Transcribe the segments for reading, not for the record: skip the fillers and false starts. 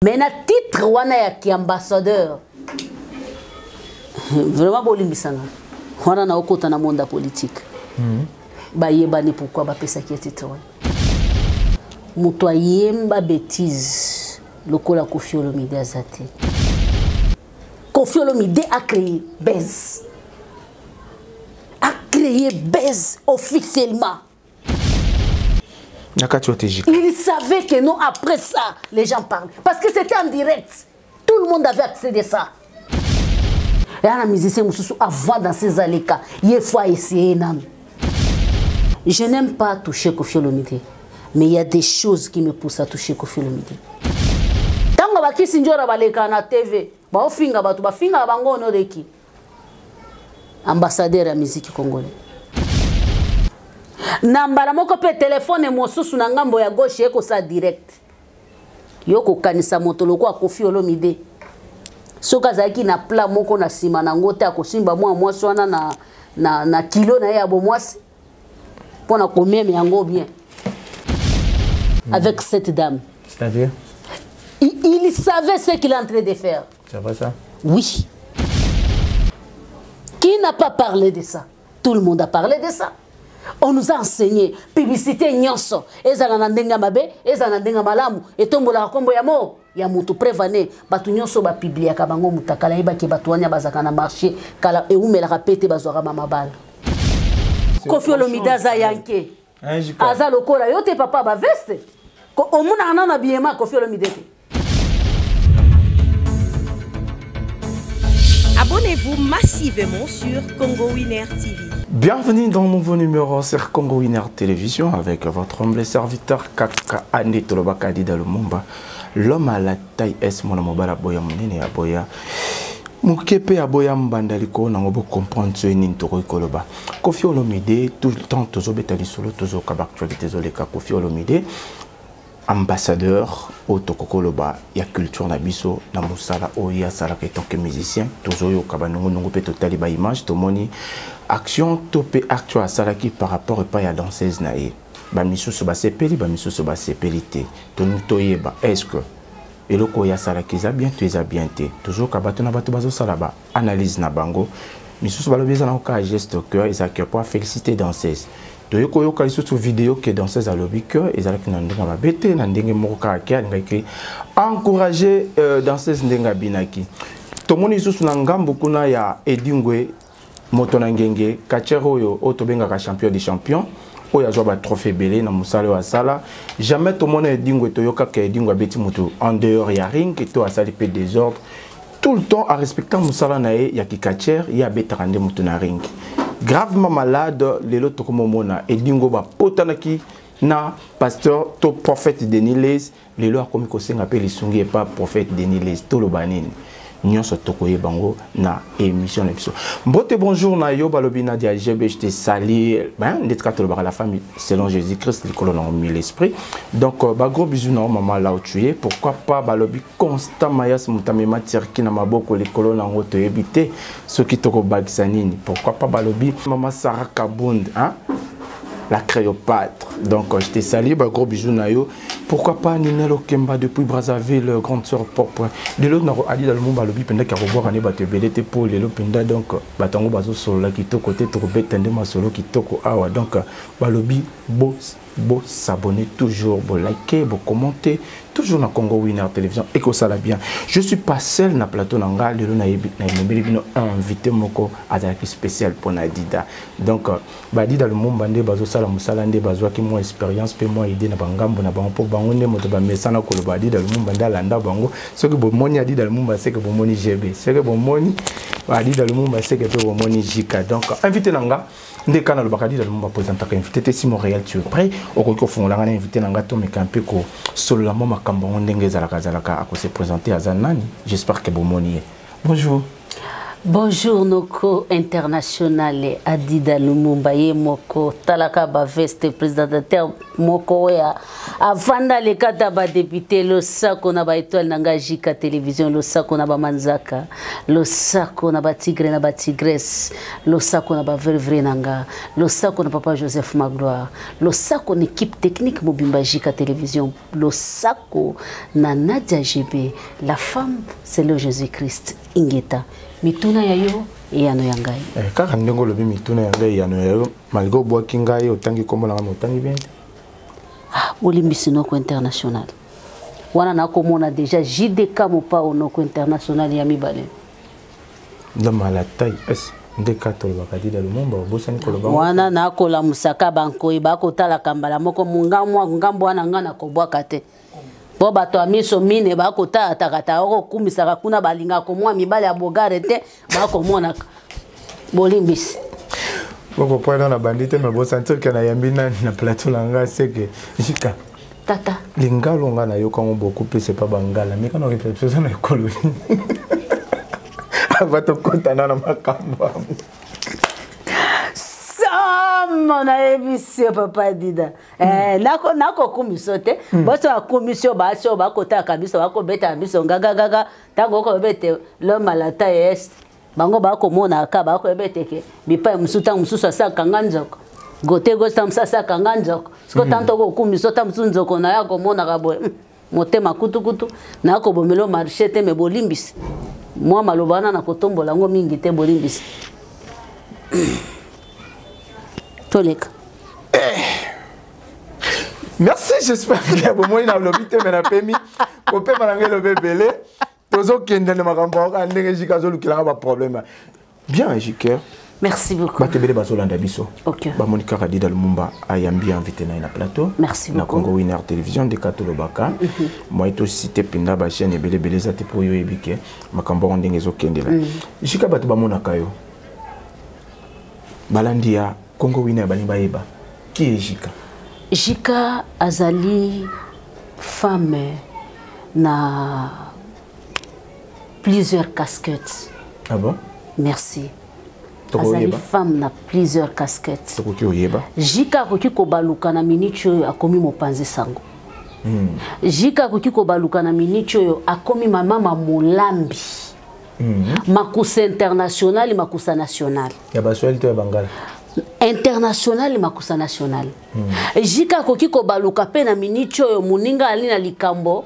Mais na titre wana ya ki ambassadeur vraiment bolimbisanga wana na okota na monde ya politique bayebani pourquoi bapesaki ye titre wana. Moto ayemba bêtise lokola Koffi Olomide aza te. Koffi Olomide a créé buzz, a créé buzz officiellement. Na kati ya TJ. Il savait que non, après ça, les gens parlent. Parce que c'était en direct. Tout le monde avait accès de ça. Et un musicien mosusu avant dans ces aleka, il faut essayer non. Je n'aime pas toucher Koffi Olomide, mais il y a des choses qui me poussent à toucher Koffi Olomide. Tango bakisi njora baleka na TV, ba ofinga batu, ba finga bango no deki. Ambassadeur ya musique congolais. Na mbala moko pe telefone mosusu na ngambo ya gauche ekosa direct. Yo kokanisa moto lokola Koffi Olomide. Soki azalaki na plat moko na nsima na ngo te, akosimba mwa mwasi wana na kilo na ye ya bomwasi mpo na komema yango bien. Avec cette dame. C'est-à-dire? Il savait ce qu'il est en train de faire. C'est vrai ça? Oui. Qui n'a pas parlé de ça? Tout le monde a parlé de ça. On nous a enseigné publicité nyonso ezala na ndenge mabe, ezala na ndenge malamu, etombolaka kombo ya mo ya moto prévane bato nyonso ba publiaka bango mutakala yebaki bato wana bazaka na marché kala eumelaka pete bazwaka ba mabala. Koffi Olomide aza yanke. Un J K. Aza lokola yo te papa ba veste. Ko omonaka nano na biema Koffi Olomide te. Abonnez-vous massivement sur Congo Winner TV. Bienvenue dans un nouveau numéro sur Congo Winner Télévision avec votre humble serviteur Kaka Ande Tolobaka Dida Lumumba, l'homme à la taille S, mon mobala boya munene ya boya. Mukepe ya boya mbanda liko nango bo comprendre ce nini toko koloba. Koffi Olomide tout le temps tozo beta lisolo tozo ka actualité zoleka Koffi Olomide ambassadeur oyo tokokoloba ya culture na biso na mosala oyo ye asalaka en tant que musicien. Tozoyoka banongonongo mpe totali ba image, tomoni action to mpe acte oyo asalaki par rapport epai ya danseuse na ye. Bamisusu basepeli, bamisusu basepeli te. Tolingi toyeba est-ce que eloko oyo asalaki eza bien to eza bien te. Tozoyoka bato na bato bazosala ba analyse na bango. Misusu balobi eza na kaka geste cœur, eza cœur pour féliciter danseuse. Toyei koyoka lisusu video ke danseuse alobi ke ezalaki na ndenge mabe te, na ndenge moko kaka ke alingaki encourager danseuse ndenge abinaki. Tomoni lisusu na ngambo kuna ya Edingwe moto na ngenge catcheur oyo oyo tobengaka champion des champions oyo azwa ba trophée ebele na mosala oyo asala. Jamais tomona Edingwe, toyokaka Edingwe abeti moto en dehors ya ring to asali pe désordre. Tout le temps en respectant mosala na ye ya kikatcher, ye abetaka nde moto na ring. Gravement malade lelo tokomomona Edingwe bapotanaki na pasteur to prophète Denis Lessie, lelo akomi kosenga pe lisungi epa prophète Denis Lessie. Toloba nini nyonso tokoyeba yango na émission na biso. Mbote bonjour na yo balobi Nadia GB, je te salue. Ben ndeti kaka tolobaka la famille selon Jésus-Christ likolo na mille esprit. Donc ba gros bisous na maman là où tu es. Pourquoi pas balobi Constant Mayas mutamema Turquie na maboko likolo na ngo toyebi te soki tokobakisa nini. Pourquoi pas balobi maman Sarah Kabund, hein? La Cléopâtre. Donc je te salue, bah, gros bisous na yo. Pourquoi pas Ninel Okemba depuis Brazzaville, grande sœur propre. De l'autre, na Ali dans le monde, balobi penda ki revoir année bato ebele te po lelo penda, donc batango bazo solo la kitoko te, tokobeta nde masolo kitoko awa. Donc balobi bo, bo s'abonner toujours, bo liker, bo commenter toujours na Congo Winner Télévision et que ça la bien. Je suis pas seul na plateau na nga lelo na yebi na mobili bino invité moko azalaki spécial pour na Dida. Donc ba Dida Lumumba nde bazo sala musala nde bazwaki moi expérience pe moi idée na bangambo na bango po bango nde moto ba mesana koloba Dida Lumumba nde alanda bango. Soki bomoni Dida Lumumba c'est que bomoni GB, c'est que bomoni ba Dida Lumumba c'est que pe bomoni JK. Donc invité na nga nde kana lobaka Dida Lumumba présentaka invité te si Montréal tu es prêt okoki kofongola nga na invité na nga to meka mpe ko solola mwa makambo yango ndenge ezalaka azalaka ako se présenter aza nani. J'espère que bomoni ye. Bonjour. Bonjour noko international Adida Lumumba ye moko talaka ba veste présentateur moko oyo avanda lekata ba député losako na ba étoile na nga JK télévision losako na ba manzaka losako na ba tigre na ba tigresse losako na ba vrai vrai na nga losako na papa Joseph Magloire losako na équipe technique mobimba JK télévision losako na Nadia GB la femme c'est le Jésus-Christ ingeta mituna ya yo eyano ya ngai eh, kaka ndenge olobi mituna ya ngai eyano ya yo malgré obwaki ngai otangi nkombo na ngai otangi bien te ah, olimbisi noko international wana nakomona deja jdk mopao noko international ya mibale l'homme à la taille es nde ka tolobaka dida lumumba obosani koloba wana nakolamusaka bankoi bakotalaka mbala moko ngambo wana ngai nakobwaka te mpo bato ya miso mine bakotalatakata okokumisaka kuna balingaka komwa mibali ya bogare te bakomonaka bolimbisi bokopwana na bandi te me bosentir ke nayambi nani na plateau na ngai seke jika tata lingalo nga nayoka yango beaucoup plus epa bangala meka na okepesa biso oza na ekolo nini ava tokotana na makambo yango somo nayebisi yo papa dida Eh, nako nakokumisa te hmm. boso bakumisi yo basi oyo bakotalaka biso bakobetaka biso ngagagaga ntango okoyeba ete l'homme à la taille est bango bakomonaka bakoyeba ete ke bipai mosusu ntango mosusu asakanga nzoko gote gosi ntango mosusu asakanga nzoko siko ntango hmm. tokokumisa ntango mosusu nzoko na ye akomonaka boye hmm, motema kutukutu nakobomela marché te me bolimbisi mwa maloba wana nakotombola yango mingi te bolimbisi toleka eh. merci j'espère que bomoi nalobi te me napemi kopema na ngai elobi ebele tozokende na makambo yango ndenge jika azolukelanga baproblème bien jiker merci beaucoup bato ebele bazolanda biso okay. bamoni kaka dida lumumba ayambi invité na ye na plateau merci na congo winner télévision ndeka tolobaka mm -hmm. moi tosite mpenza bachaîne ebele ebele eza te mpo oyo oyebi ke makambo yango ndenge ezokendela mm. jika bato bamonaka yo balandi ya congo winner balingi bayeba qui est jika jika azali femme na plusieurs casquettes ah bon merci azali femme na plusieurs casquettes tokoki oyeba jika akoki kobaluka na miniti oyo akomi mopanzi sango mm. jika akoki kobaluka na miniti oyo akomi mamama molambi mm -hmm. makusa international makusa national ya baswahili to ya bangala international makusa national mm. jika akoki kobaluka mpe na miniti oyo moninga ali na likambo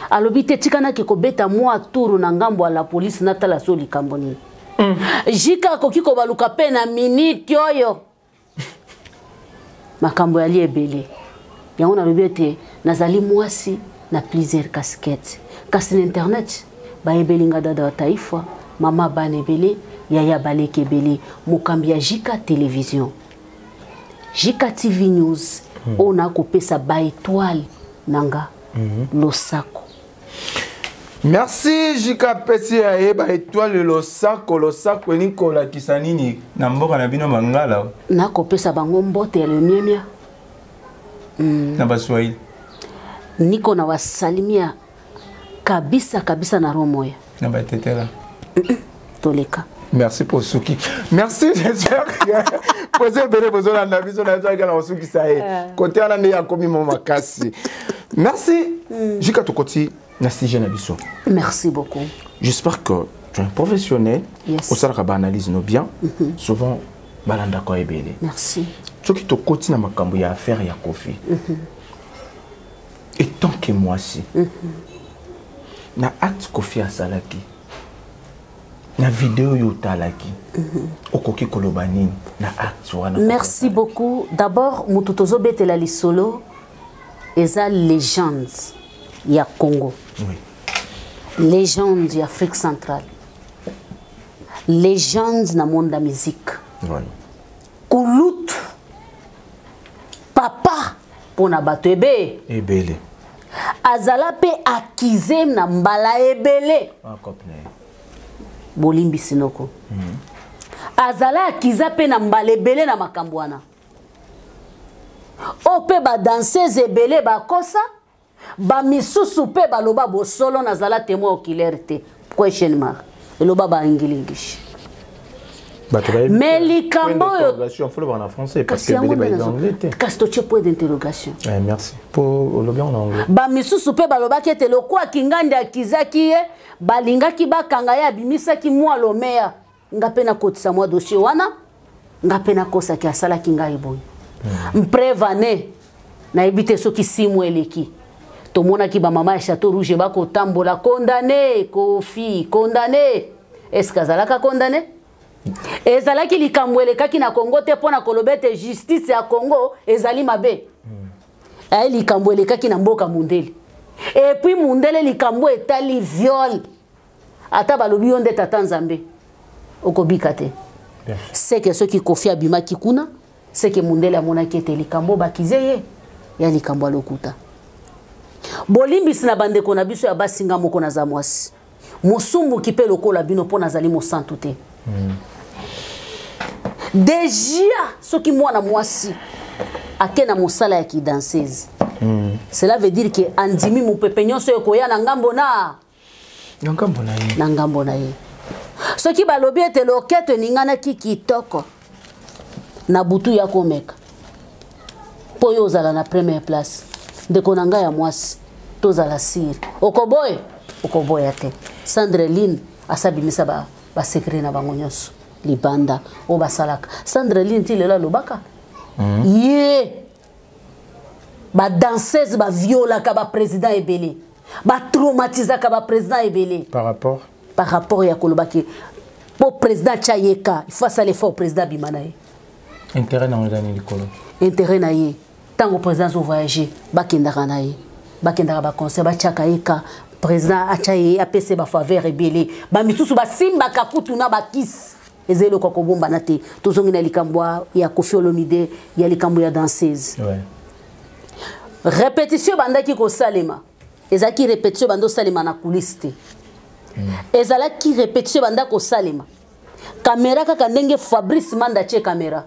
alobi te tika nake kobeta mwa turu na ngambo ya la polise natala so likambo nini mm. jika akoki kobaluka mpe na miniti oyo makambo yali ebele yango nalobi ete nazali mwasi na plusieurs casquette kasi na internet bayebeli nga dada wa taifa mama bana ebele yaya baleki ebele mokambi ya jika television jika tv news hmm. oyo nakopesa baetoile na nga mm -hmm. losako merci jika apesi ya ye baetoile losako losako elingi kolakisa nini na mboka na bino bangala nakopesa bango mbote ya lemiemia mm. na baswahili niko na wasalimia kabisa kabisa na roho moya na batetela toleka merci pour suki merci j'espère que poze ebele bozolanda biso na ezalaki na kosukisa ye eh. kote wana nde akomi mo makasi merci mm. jika tokoti na sujet na biso merci beaucoup j'espère que tu es un professionnel yes. osalaka baanalyse no bien mm -hmm. souvent balandaka ebele merci soki tokoti na makambo ya affaire ya kofi mm -hmm. etant que mwasi mm -hmm. na acte kofi asalaki na video oyo otalaki mm -hmm. okoki koloba nini na acte wana merci beaucoup d'abord moto tozobetela lisolo eza légende ya congo oui. légende ya afrique centrale légende na monde ya musique oui. kulutu papa mpo na bato ebe ebele azala mpe akize na mbala ebele ah, bolimbisi noko mm -hmm. azala akiza mpe na mbala ebele na makambo wana oyo mpe badanseuse ebele bakosa bamisusu mpe baloba bosolo nazala témoin oculaire te question mark Eloba ba English. Mais likambo oyo kasi yango kasi totie point d'interrogation. Eh, merci po olobi yango na anglais. Bamisusu mpe balobaki ete lokola Kingandi akizaki ye, balingaki bakanga ye, abimisaki mwa lomeya. Nga mpe nakotisa mwa dossier wana, nga mpe nakosaki asalaki ngai boye. Mprevane nayebi te soki simu eleki. Tomonaki bamama ya Chateau Rouge bakotambola condamné Koffi, condamné. Est-ce que azalaka condamné? Ezalaki likambo elekaki na Congo te mpo na koloba ete justice ya Congo ezali mabe. Aye likambo elekaki na mboka mundele. Et puis mundele likambo etali viol. Ata balobi yo nde tata Nzambe okobika te. C'est que soki Koffi abimaki kuna, c'est que mundele amonaki ete likambo bakize ye ya likambo ya lokuta. Bolimbisi na bandeko na biso ya basi, nga moko naza mwasi mosumbuki mpe lokola bino mpo nazali mosantu te. Deja soki mwana mwasi ake na mosala ya kidanseuse, cela veut dire que andimi mopepe nyonso ekoya na ngambo na na ngambo na ye, na ngambo na ye. Soki balobi ete loketo eninganaki kitoko na butu ya komeka mpo yo ozala na première place, ndeko na ngai ya mwasi, tozala sire, okoboya okoboya te. Sandreline asabimisa ba basekret na bango nyonso libanda oyo basalaka. Sandreline ti lelo alobaka ye badanseuse baviolaka baprésident ebele, batraumatisaka baprésident ebele. Par rapport? Par rapport ya kolobaki po président atya ye ka, il faut asala effort, président abima na ye. Intérêt na ngo eza nini likolo? Intérêt na ye, ntango président azovoyage, bakendaka na ye, bakendaka baconcert, batiaka ye ka, président atya ye, apesa ye bafaveur ebele. Bamisusu basimbaka kutu na bakisi, eza eloko ya kobombana te. Tozongi na likambo ya Koffi Olomide, ya likambo ya danseuse. Répétition ebandaki kosalema, ezalaki répétition ebanda osalema na coulisse te. Ezalaki répétition ebanda kosalema caméra kaka ndenge Fabrice Manda atie caméra.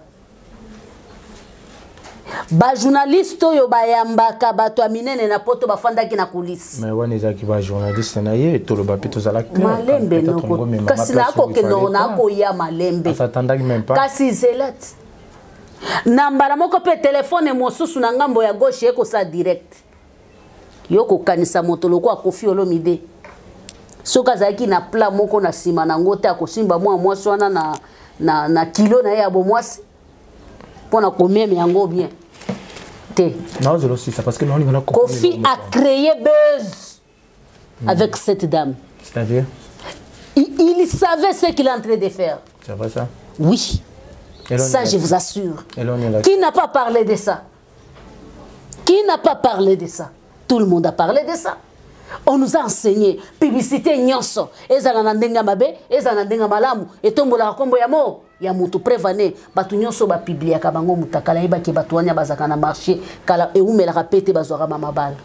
Bajournaliste oyo bayambaka bato ya minene na poto bafandaki na coulisse. Mais wana ezalaki bajournaliste na ye, toloba mpe tozala malembe noko, kasi nakokende nakoya malembe. Asatandaki même pas. Kasi zela ti na mbala moko mpe telefone mosusu na ngambo ya gauche ekosala direct. Yo kokanisa moto lokola Koffi Olomide, soki azalaki na plat moko na nsima nango te, akosimba mwa mwasi wana na kilo na ye ya bomwasi mpo na komeme yango bien te. Naozela osisa parce que naolinga na Koffi a créé buzz avec cette dame. C'est-à-dire? Il savait ce qu'il est en train de faire. C'est vrai ça? Oui. Ça, je vous assure. Qui n'a pas parlé de ça? Qui n'a pas parlé de ça? Tout le monde a parlé de ça. On nous a enseigné publicité nyonso ezala na ndenge mabe, ezala na ndenge malamu, etombolaka kombo ya mo ya moto. Prevane bato nyonso bapubliaka bango mutakala, yebaki bato wana bazalaka na marché kala, eumelaka pe te, bazwaka bamabala.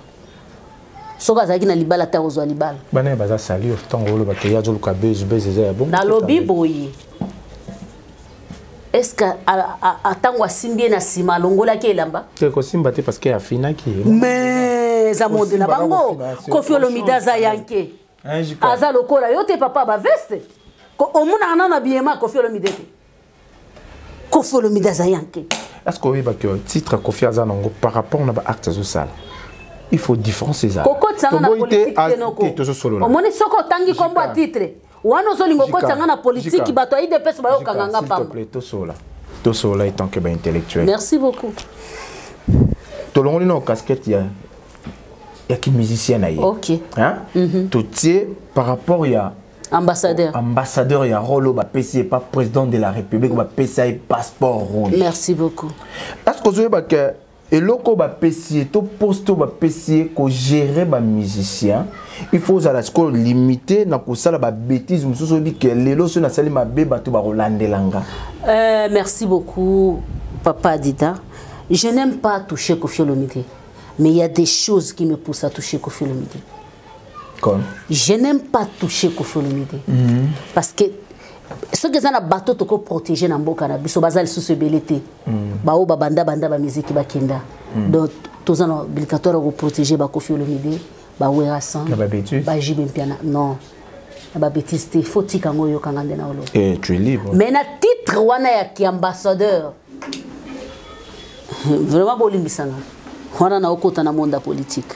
Soki azalaki na libala te, akozwa libala. Bana baza sali ntango olobaka ye azoluka buzz, buzz eza ya bongo. Nalobi boye, est ce que ntango asimbi ye na nsima, alongolaki elamba? Te, kosimba te parce que afinaki. Mais eza monde na bango. Koffi Olomide aza yanke, aza lokola yo te papa baveste. Omonaka nano abiyema Koffi Olomide te. Koffi Olomide aza yanke. Est ce que oyebaki titre Koffi aza nango par rapport na baacte azosala, il faut différence ezala. Kokotisanga na politike te noko. Omoni, soki otangi kombo ya titre wana, ozolinga okotisanga na politike, bato ya UDPS bayokanga nga pamba. Tosola, tosola en tant que baintellectuel. Merci beaucoup. Tolongoli na casquette ya kimusicien na ye. Ok. Hein? Totie par rapport ya ambassadeur. Ambassadeur ya rôle oyo bapesi ye pa président de la République, bapesi ye passeport rouge. Merci beaucoup. Est ce que ozoyeba ke eloko oyo bapesi ye to poste oyo bapesi ye, kogérer bamusicien, il faut ozala sikoyo limité na kosala babétise mosusu? Oyebi ke lelo soki nasali mabe, bato bakolandela nga. Merci beaucoup, papa Dida. Je n'aime pas toucher Koffi Olomide, mais il y a des choses qui me poussent à toucher Koffi Olomide. Comme? Je n'aime pas toucher Koffi Olomide parce que soki eza na bato tokoprotéger na mboka na biso, baza lisusu ebele te. Baoyo babanda banda bamiziki bakenda, donc toza na obligatoire ya koprotéger baKoffi Olomide, baWerrason, Na babêtise. baJB Mpiana, non. Na ba bêtise te, faut tika yango oyoka nga nde na oloba. Eh, tu es libre. Mais na titre wana ya ki ambassadeur, vraiment bolimbisa nga. Wana na okota na monde ya politique.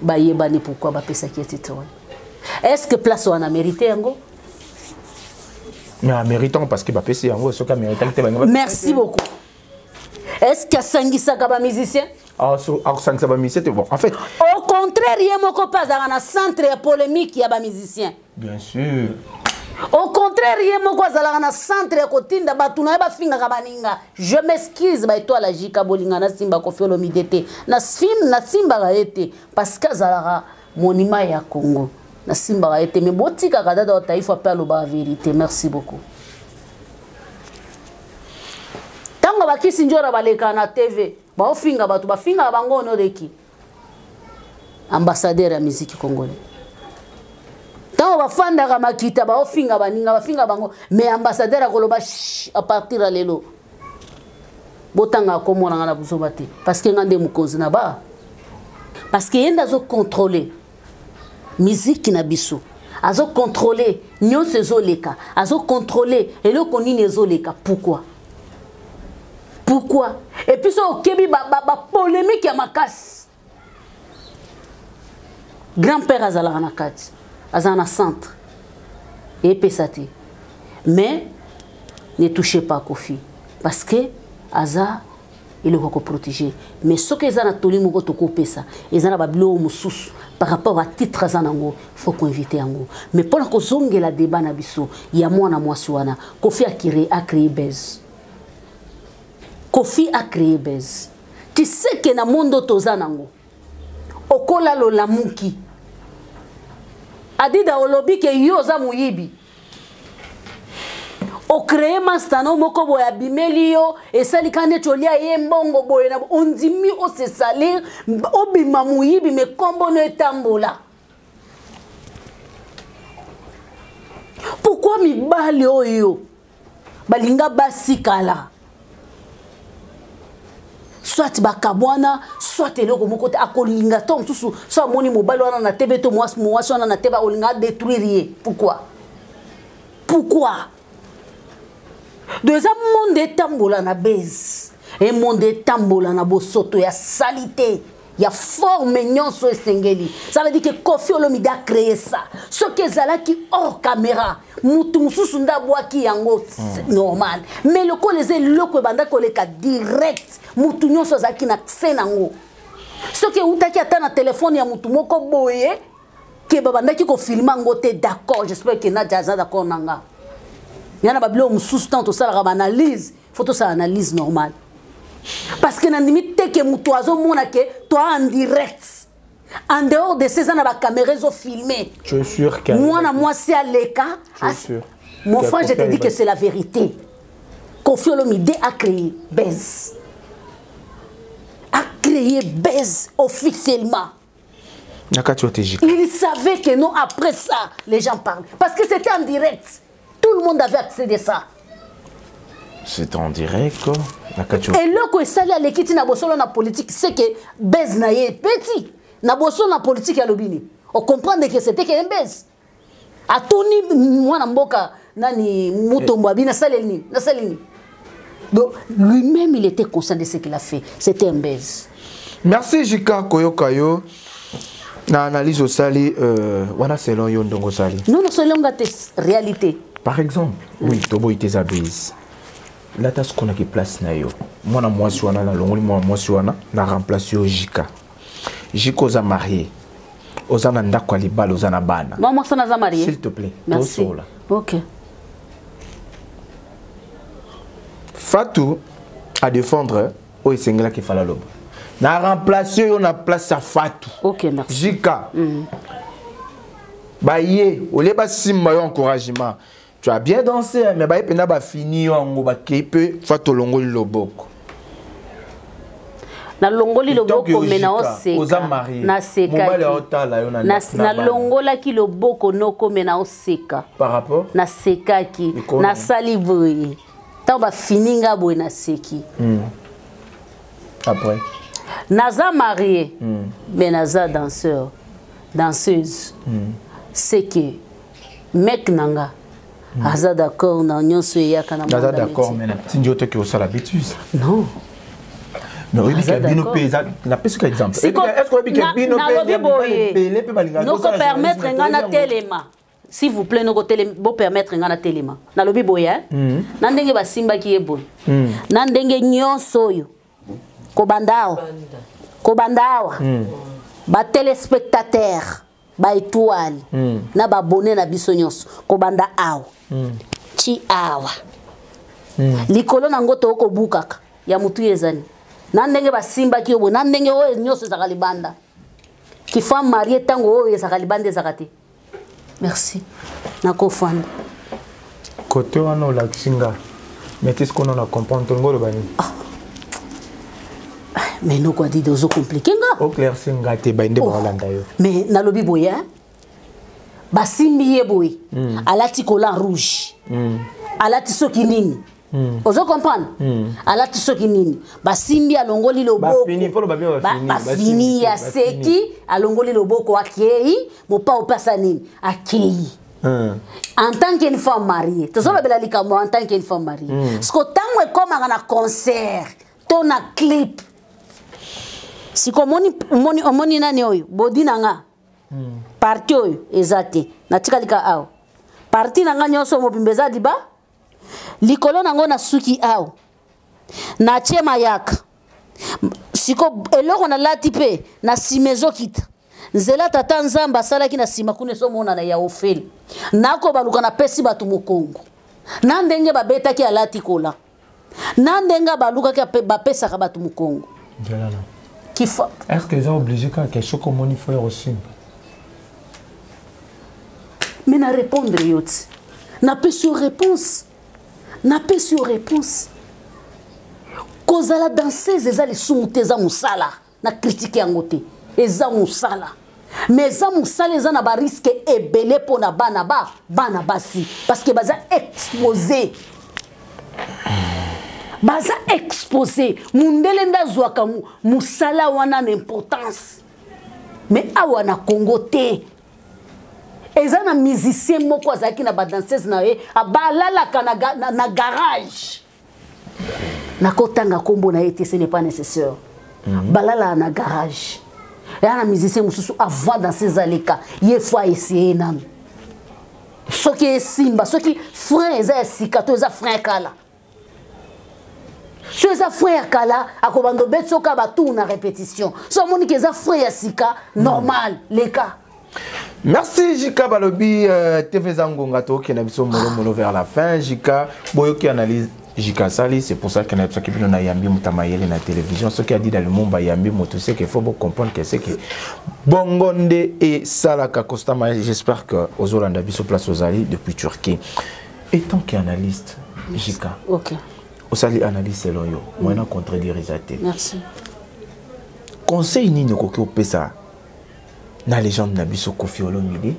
Bayebani pourquoi bapesaki ye titre wana. Est-ce que place wana mérité yango? Mais améritant parce que bapesi yango, soki améritaki te bango. Merci beaucoup. Est-ce que asangisaka ba musicien? Akosangisa ba musicien te. Bon, en fait, au contraire, ye moko mpe azalaka na centre ya polémique ya ba musicien. Bien sûr. Au contraire, ye moko azalaka na centre ya kotinda bato na ye bafingaka baninga. Je m'excuse, ba étoile ya Jika Bolinga, nasimba Koffi Olomide te. Nasimbaka ye te parce que azalaka monument ya Congo. Nasimbaka ye te, mais botikaka dada wa taifa mpe alobaka vérité. Merci beaucoup. Ntango bakisi njora baleka na TV, baofinga bato, bafingaka bango honoreki ambassadeur ya musique congolais. Ntango bafandaka makita, baofinga baninga, bafinga bango, mais ambassadeur akoloba à partir ya lelo botanga komona nga na buzoba te, parce que nga nde mokonzi na ba, parce que ye nde azocontrôle musique na biso, azocontrôle nyonso ezoleka, azocontrôle eloko nini ezoleka. Pourquoi? Pourquoi? Et puis so okebi ba polémique ya makasi, grand-père azalaka na kati, azalaka na centre epesa te. Mais ne touchez pas Koffi parce que aza eloko ya koprotéger. Mais soki eza na toli moko tokopesa, eza na babiloko mosusu par rapport à titre aza nango, faut koinvite yango. Mais mpona kozongela débat na biso ya mwana mwasi wana, Koffi a créé buzz. Koffi a créé buzz. Tu sais que na monde toza nango, okola lolamuki adida olobi ke yo oza moyibi, ocréer mastano moko boye abimeli yo, esali ka neti olia ye mbongo boye na ondimi osesalir, obima moyibi, me kombo no etambola. Pourquoi mibali oyo balinga basi kala, soit bakabwana, soit eloko moko te, akolinga to mosusu so amoni mobali wana na tebe to mwasi wana na tebe, akolinga adétruire ye? Pourquoi? Pourquoi? Donc eza monde etambola na base e monde etambola na bosoto ya salité ya forme nyonso esengeli. Ça veut dire que Koffi Olomide a créé ça. Soki ezalaki hors caméra, mutu mosusu nde abwaki yango, normal. Mais lokola eza eloko ebanda koleka direct, mutu nyonso azalaki na accès nango. Soki eutaki ata na telefone ya mutu moko boye ke babandaki kofilme yango te, d'accord. J'espère que Nadia aza d'accord na nga. Ya na babiloko mosusu, ntango tosalaka baanalyse, faut tosala analyse normale, parce que nandimi te ke moto azomona ke toa en direct. En dehors de ces, eza na bacaméra ezofilme. Tu es sûr que mwana mwasi aleka. Tu es sûr? Mon frère, je te dis que c'est la vérité. Koffi Olomide a créé buzz, a créé buzz officiellement. Na kati oyo te. Il savait que non, après ça, les gens parlent, parce que c'était en direct, tout le monde avait accès de ça. C'est en direct na kati. Eloko esali aleki ntina bosolo na politique, c'est que buzz na ye petit na bosolo na politique alobi nini, ocomprendre que c'était que un buzz. Atuni mwana mboka nani Mutombo abi nasaleli nini, nasaleli nini. Donc lui-même, il était conscient de ce qu'il a fait, c'était un buzz. Merci Jika koyoka yo na analyse osali wana selon yo ndongo osali. Non, non, selon nga te, réalité. Par exemple, oui, toboyi te eza buzz. Lata sikonaki place na yo mwana mwasi wana, nalongoli mwana mwasi wana, na remplace yo Jika. Jika, oza marié, oza na ndako ya libala, oza na bana. Mwa mwasi wana aza marié? S'il te plaît. Merci. Tosola. Ok. Fatou à défendre oyo esengelaki efala loba na remplace yo na place ya Fatou. Ok, merci. Jika, baye olie basimba yo encouragement, tu as bien dansé, mais baye mpenza bafini yo yango, bakei mpe Fatou olongoli loboko. Nalongoli loboko me naoseka. Nasekaki, nalongolaki loboko noko me naoseka. Par rapport Nasekaki, nasali boye ntango bafini nga boye, naseki. Après Naza marié, mais naza danseur, danseuse. C'est que Mec na nga aza d'accord na nyonso eyaka na Aza d'accord, mais natindi yo te ke osala bêtise. Non. Mais oyebi ke bino mpe eza, napesi ka exemple, est ce que oyebi ke bino mpe ebele mpe balingaka noko permettre nga na telema, s'il vous plaît, noko telema, bo permettre nga na telema. Nalobi boye, na ndenge basimbaki ye boye, na ndenge nyonso oyo kobanda awa, kobanda awa, batéléspectateur, baétoile na babone na biso nyonso, kobanda awa ti awa likolo nango tokobukaka ya motu ezali na ndenge basimbaki yo boye, na ndenge oyo nyonso ezalaka libanda. Kifa marie, ntango oyo ezalaka libanda ezalaka te. Merci, nakofanda. Kote wana olakisi nga, mais te sikoyo na comprendre tolingo oloba nini. Mais noko Adidi, ozocompliquer nga. Oclairci nga te, bainde baolanda yo. Mais nalobi boye, basimbi ye boye, alati collant rouge, alati soki nini, ozo comprendre, alati soki nini, basimbi, alongoli loboko, bafini, aseki, alongoli loboko, akei mopao mpe asa nini, akei. En tant qu'une femme mariée, tozolobela likambo en tant qu'une femme mariée, parce que ntango ekomaka na concert to na clip, siko omoni, omoni, omoni nani oyo bodi na nga, partie oyo eza te, natikali ka awa, partie na nga nyonso mobimba eza liba likolo nango, na suki awa natie mayaka. Siko eloko nalati mpe na nsima ezokita nzela tata Nzambe asalaki na nsima kuna, ezomonana ya ofele. Nakobaluka, napesi bato mokongo, na ndenge babetaki, alati kola, na ndenge balukaki, bapesaka bato mokongo. Kifa. Est ce que eza obligé kaka soki omoni frère osimba? Mais na répondre yo ti, napesi yo réponse, napesi yo réponse. Kozala danseuse eza lisumu te, eza mosala. Na critique yango te, eza mosala, mais eza mosala eza na barisque ebele mpo na bana, ba bana basi, parce que baza exposé, baza exposé. Mundele nde azwaka mosala wana na importance, mais awa na Congo te. Eza na musicien moko azalaki na badanseuse na ye, balalaka na garage. Nakotanga nkombo na ye te, ce n'est pas nécessaire. Balalaka na garage. Eya na musicien mosusu, avant danseuse aleka, ye faut aessayer nanu soki esimba, soki frein eza ya sika to eza frein kala. So eza frein ya kala, akobanda obeti soki batour na répétition. So amoniki eza frein ya sika, normal, leka. Merci Jika. Balobi TV eza ngonga, tokende biso molomolo vers la fin. Jika, boyoki analyse Jika sali, c'est pour ça que nayebisaki bino nayambi moto mayele na télévision. Soki Adida Lumumba yambi moto, c'est que faut comprendre que c'est que bongo nde esalaka. Constant, j'espère que ozolanda biso place ozali depuis Turquie. Et tant qu'analyste, Jika, osali analyse selon yo, moyen contredire eza te. Merci. Conseil nini okoki opesa na légende na biso Kofi Olomide,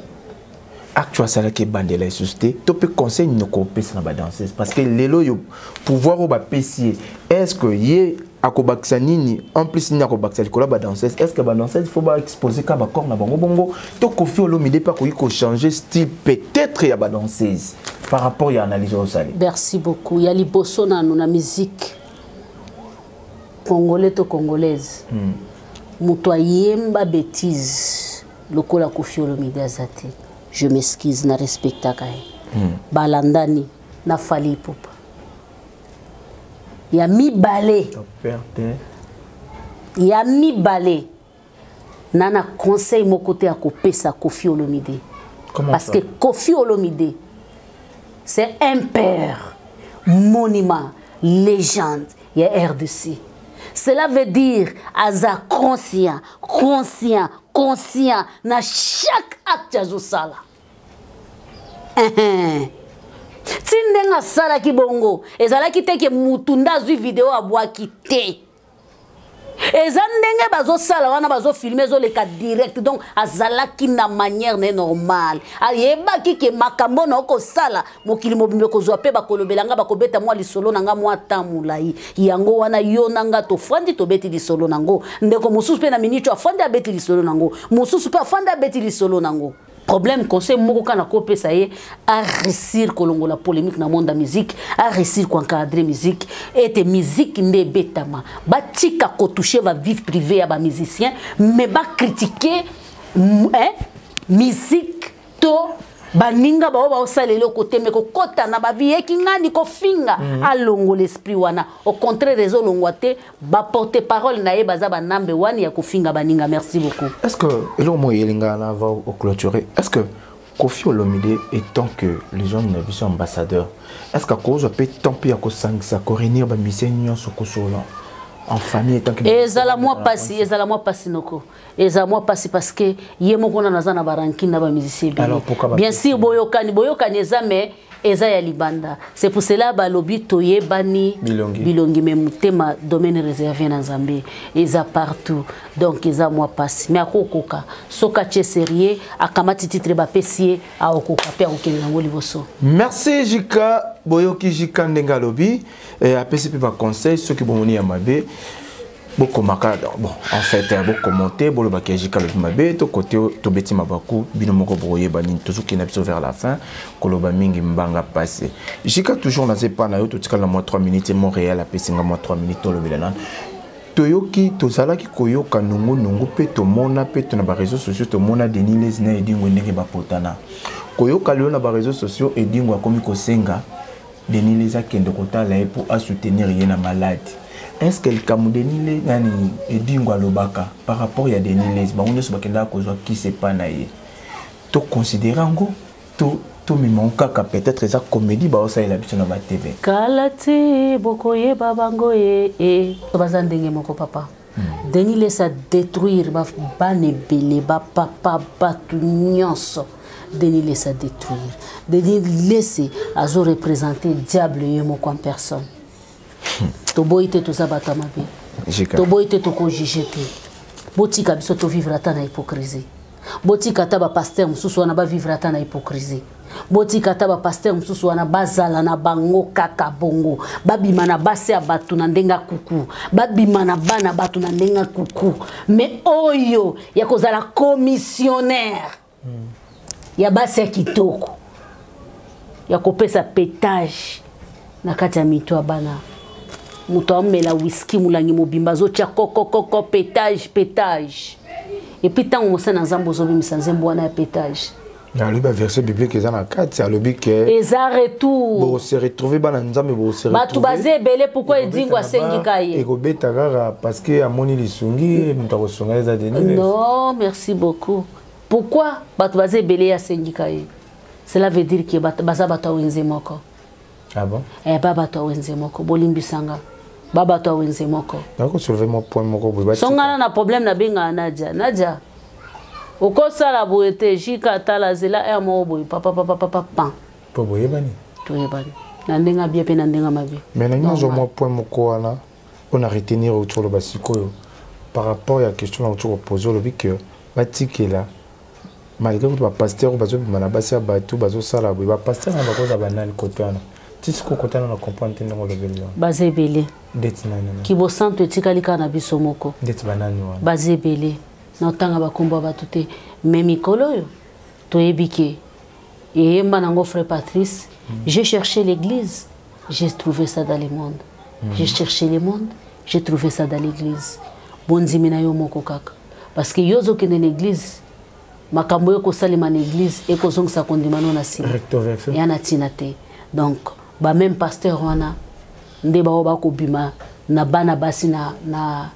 acte asalaki ebandela lisusu te, to mpe conseil nini okopesa na badanseuse? Parce que lelo oyo pouvoir oyo bapesi ye, est ce que ye akobakisa nini en plus, nini akobakisa likolo ya badanseuse? Est ce que badanseuse faut baexpose ka bacorps na bango bongo, to Kofi Olomide mpe akoki kochanger style peut-être ya badanseuse par rapport ya analyse oyo osali? Merci beaucoup. Ya liboso nanu, na musique congolais to congolaise, moto ayemba bétise lokola Kofi Olomide aza te. Je m'excuse, na respectaka ye. Balandani na Fally Ipupa. Ya mibale, ya mibale, na conseil moko te ya kopesa Kofi Olomide, parce que Kofi Olomide, c'est un père, monument, légende ya RDC. Cela veut dire aza conscient, conscient, conscient na chaque acte azosala. Ti ndenge asalaki bongo, ezalaki te ke mutu nde azwi video abwaki te. Eza ndenge bazosala wana, bazofilmer, ezoleka direct. Donc azalaki na manière ne normale, ayebaki ke makambo na okosala, mokili mobimba ekozwa mpe bakolobela nga, bakobeta mwa lisolo na nga mwa ta molai. Yango wana yo na nga tofandi, tobeti lisolo nango. Ndeko mosusu mpe na miniti afandi, abeti lisolo nango. Mosusu mpe afandi, abeti lisolo nango. Problème, conseil moko kaka nakopesa ye, aréussir kolongola polémique na monde ya musique, aréussir koencadrer musique, ete musique nde ebetama. Batika kotouche bavie privée ya bamusicien, mais bacritique, hein, musique to baninga bao baosala eloko te, me kokɔta na bavie eki ngani kofinga. Alongola esprit wana. Au contraire, ezolongwa te. Baporte parole na ye baza banambe wani ya kofinga baninga. Merci beaucoup. Est ce que eloko moko eyelingaka na va oclôturer, est ce que Kofi Olomide, étant que les gens na biso ambassadeur, est ce que akozwa mpe temps mpe ya kosangisa, koréunir bamusicien nyonso, kosola en famille, étant que Ezala mwa pasi, ezala mwa pasi noko, ezala mwa pasi, parce que ye moko nano aza na barancune na bamusicien ebele. Bien sûr, boyokani, boyokani eza, mais eza ya libanda. C'est pour cela balobi toyebani bilongi, bilongi, mais motema, domaine réservé na Nzambe, eza partout. Donc eza mwa pasi, mais akokoka soki atie sérieux, akamati titre bapesi ye, aokoka mpe akokende yango liboso. Merci Jika. Boyoki Jika ndenge alobi, apesi mpe baconseil. Soki bomoni ya mabe, bokomaka. Bon, en fait, bokommente, bolobaki ya Jika alobi mabe to kote tobeti mabaku. Bino moko bokoyeba nini. Tozokende biso vers la fin, koloba mingi mbanga passé. Jika, toujours naza epa na yo. Totikala na mwa 3 minutes. Montréal apesinga mwa 3 minutes. Tolobela nano. Toyoki, tozalaki koyoka nungunungu mpe tomona mpe to na baréseaux sociaux, tomona Denis Lessie na Edingwe ndenge bapotana. Koyoka lelo na baréseaux sociaux, Edingwe akomi kosenga Denis Lessie akende kotala ye mpo asoutenir ye na maladi. Est ce que likambo Denis nani Edingwe alobaka par rapport ya Denis Lessie, bango nyonso bakendaka kozwa kisi epa na ye, toconsidere yango to tomema kaka peut-être eza comédie baosalela biso na batv? Kala te bokoyeba bango ye e. Baza ndenge moko, papa. Denis Lessie adétruire bana ebele, bapapa, bato nyonso. Denis Lessie adétruire. Denis Lessie azoreprésente diable ye moko en personne. Toboyi te, toza bato ya mabe, toboyi te, tokojuge te. Botika biso tovivre ata na hypocrisie. Botika ata bapasteur mosusu wana bavivre ata na hypocrisie. Botika ata bapasteur mosusu wana bazala na bango kaka bongo, babima na basi ya bato na ndenge ya kuku, babima na bana bato na ndenge ya kuku. Mais oyo ya kozala commissionnaire ya basi ya kitoko, ya kopesa pétage na kati ya mito ya bana, moto amela whisky molangi mobimba, azotia kokokoko, pétage, pétage. Et puis ntango mosala na Nzambe, ozobimisa nzembo wana ya pétage. Alobi baverset biblique eza na kati, alobi ke Eza retour. Bose retrouve bana Nzambe, bose. Bato baza ebele. Pourquoi Edingo asengika ye? Ekobeta kaka parce que amoni lisungi, moto akosunga eza Denis. Non, merci beaucoup. Pourquoi bato baza ebele, ye asengika ye? Cela veut dire ke baza bato ya wenze moko. Ah bon? Eh, ba bato ya wenze moko, bolimbisanga, ba bato ya wenze moko. Nakosoulever mwa point moko boye. Songana na problème, nabengaka Nadia. Nadia, okosala boye te. Jika, tala, zela aire moko boye, papapapapa, pan. Mpo boyebani. Toyebani na ndenge abie mpe na ndenge mabe. Mais nangi nazwa mwa point moko wana mpona retenir outi oloba sikoyo par rapport ya question na outi kopose. Olobi ke batikela, malgré kutu bapasteur oyo bazobima na basi ya bato, bazosala boye, bapasteur na bakoza banani kote wana? Ti sikoyo kote wana na comprendre te ndenge olobeli wana. Baza ebele. Ndeti nani? Kibosanto etikali kaka na biso moko. Ndeti banani wana? Baza ebele, na otanga bakombo ya bato te. Mais mikolo oyo toyebi ke eyemba nango frère Patrice. J'ai cherché l'église, j'ai trouvé ça dans le monde. J'ai cherché le monde, j'ai trouvé ça dans l'église. Bondimi na yo moko kaka, parce que yo ozokende na église, makambo oyo ekosalema na église ekozongisa kondima no na nsima ya na ntina te. Donc bameme pasteur wana nde bao bakobima na bana basi na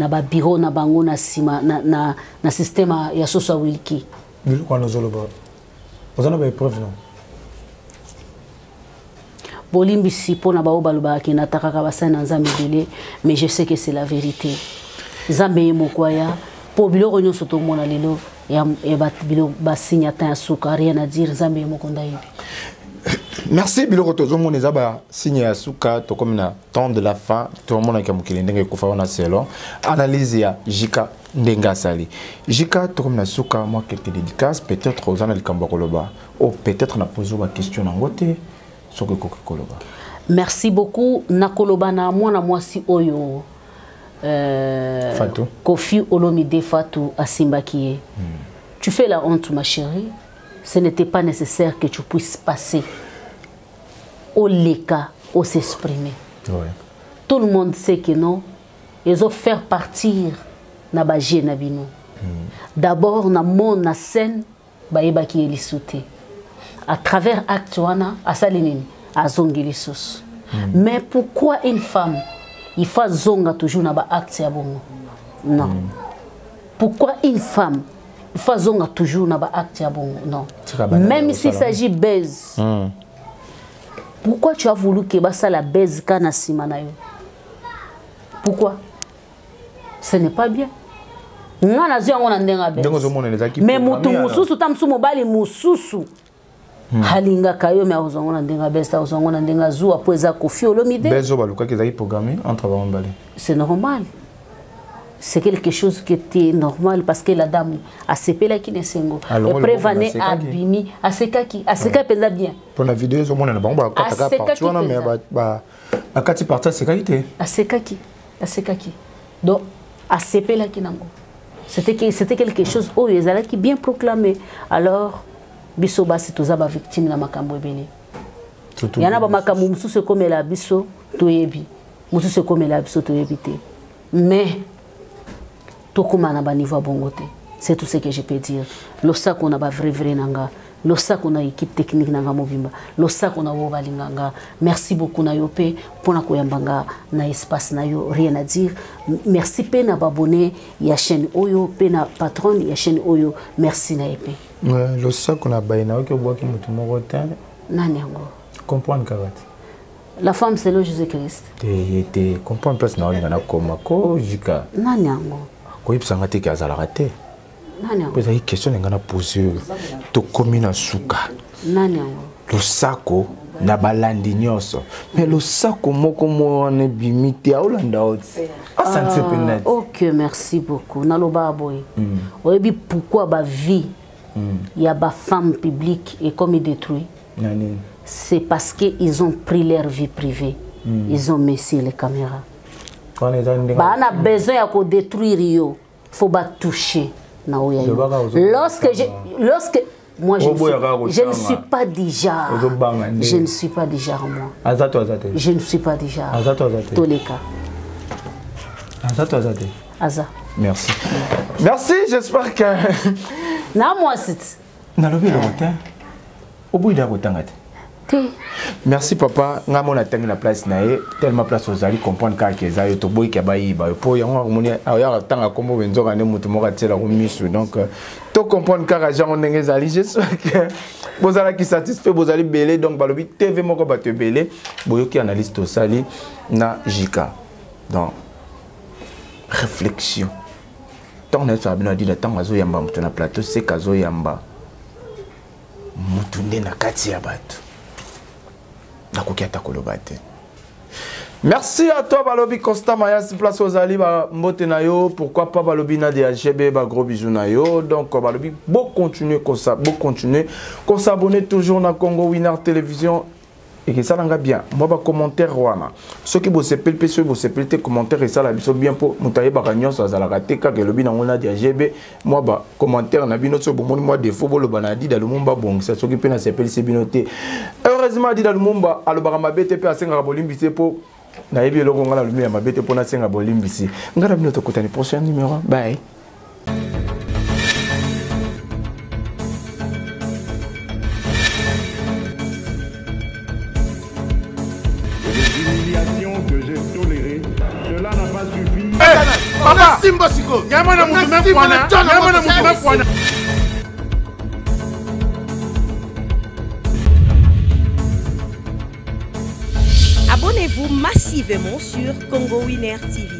babureau na bango na nsima na système ya soso ya wilki. Biloko wana ozoloba, oza na baépreuve non? Bolimbisi mpona bao balobaka ke natakaka basali na Nzambe ebele, mais je sais que c'est la vérité. Nzambe ye moko aya mpo biloko nyonso tomona lelo ya basigne ya temps ya suka. Rien à dire, Nzambe ye moko ndayebi. Merci. Biloko tozomona eza basigne ya suka, tokomi na temps de la fin. Tomonaka mokili ndenge ekufa wana selon analyse ya Jika ndenge asali. Jika, tokomi na suka, mwa quelques dédicaces. Peut-être oza na likambo ya koloba o peut-être na pose baquestion nango te, soki ekoki koloba. Merci beaucoup. Nakoloba na mwana mwasi oyo Fatou. Kofi Olomide Fatou asimbaki ye. Tu fais la honte, ma chérie. Ce n'était pas nécessaire que tu puisses passer oleka osexprimer. Ouais. Tout le monde sait que non, ezo faire partir na baje na bino. D'abord na monde na scène bayebaki ye lisusu te. À travers acte wana asali nini, azongi lisusu. Mais pourquoi une femme il faut azonga toujours na baacte ya bongo? Non. Pourquoi une femme il faut azonga toujours na baacte ya bongo? Non. Tika banana Même ya s'il kosala. s'agit baise, pourquoi tu as voulu que basala baise ka na nsima na yo? Pourquoi? Ce n'est pas bien. Nga nazwi yango na ndenge ya Ndenge baise. ozomona ezalaki Mais programme motu alors. mosusu, ta mosusu mobali mosusu alingaka yo, mais akozwa yango na ndenge ya baise te, akozwa yango na ndenge azuwa mpo eza Kofi Olomide. Buzz oyo balukaki ezalaki programme entre bango mibale. C'est normal, c'est quelque chose qui était normal parce que la dame asepelaki na esengo. Alongo Epreuve loboko ane na asekaki. abimi, asekaki, asekaki mpenza bien. Mpona video ezomonana, bango bakataka Asekaki parti wana, mais mpenza. bakati parti, asekaki te. Asekaki, asekaki, donc asepelaki nango. C'était quelque chose oyo ezalaki bien proclamé. Alors biso basi toza bavictime na makambo ebele. Surtout Ya na bamakambo mosusu ekomela biso toyebi, mosusu ekomela biso toyebi te, mais tokóma na baniveau ya bongo te. C'est tout ce que je peux dire. Losako na bavrai vrai na nga, losako na équipe technique na nga mobimba, losako na oyo balinga nga. Merci beaucoup na yo mpe mpona koyamba nga na espace na yo. Rien à dire. Merci mpe na babone ya chaîne oyo, mpe na patronne ya chaîne oyo, merci na ye mpe. Ouais, losako na baye nayoki obwaki motu moko te. Nani yango? Comprendre kaka te. La femme, c'est le Jésus Christ. Te, ye te. Comprendre place na olinga nakoma ko jika. Nani yango? Koyebisanga te ke azalaka te. Nani yango? Po ezalaki question na ngai na pose oyo, tokomi na suka. Nani yango? Losako na balandi nyonso, mais losako moko mo wana ebimi te, aolanda o te, asanti mpenza te. Ok, merci beaucoup. Naloba boye, oyebi pourquoi bavie ya bafemme publique ekomi détruit? Na nini? C'est parce que ils ont pris leur vie privée, ils ont mis sur les caméras. Wana eza ndenge Baa na besoin ya kodétruire yo, faut batoucher na oyo ya yo. Lobaka ozo- Lorsque moi je ne Oboya kaka suis, je ne kotanga. suis pas du genre. Ozobanga nde. Je ne suis pas du genre, moi. Aza to aza te? Je ne suis pas du genre. Aza to aza te? Toleka. Aza to aza te? Aza. Merci, merci, j'espère que Na mwasi ti. Nalobi eloko te, oboyida kotanga te. Te. Merci papa. Ngai mona atangi na place na ye, tellement place ozali comprendre kaka ke eza yo, toboyiki bayiba yo mpo yango akomoni oyaka tanga kombo benzoka nde moto moko atielako misu. Donc to comprendre kaka jango ndenge ezali. J'espère que bozalaki satisfait, bozali bele. Donc balobi TV moko bato ebele boyoki analyse tosali na Jika. Donc réflexion, ntango nayebisaka bino adida, ntango azoyamba moto na plateau, seka azoyamba motu nde na kati ya bato, nakoki ata koloba te. Merci à toi. Balobi Constant Mayas, place ozali, bambote na yo. Pourquoi pas balobi na DHB, ba gros bisous na yo. Donc balobi bo continuer comme ça, bo continuer qu'on s'abonner toujours na Congo Winner Télévision ekesalanga bien. Mwa bacommentaire wana, soki bosepeli mpe, soki bosepeli te, commentaire esala biso bien, mpo moto ayebaka nyonso azalaka te. Kaka elobi nango Nadia GB, mwa bacommentaire na bino, soki bomoni mwa défaut, boloba na Adida Lumumba abongisa. Soki mpe nasepelisi bino te, heureusement Adida Lumumba alobaka mabe te mpe asengaka bolimbisi, mpo nayebi eloko ngai nalobi ya mabe te mpo nasenga bolimbisi. Ngai na bino tokutani prochain numéro. Bye. Humiliations que j'ai tolérées, cela n'a pas suffi. Papa simba siko nyama na mutu mekwana, nyama na mutu mekwana. Abonnez-vous massivement sur Congo Winner TV.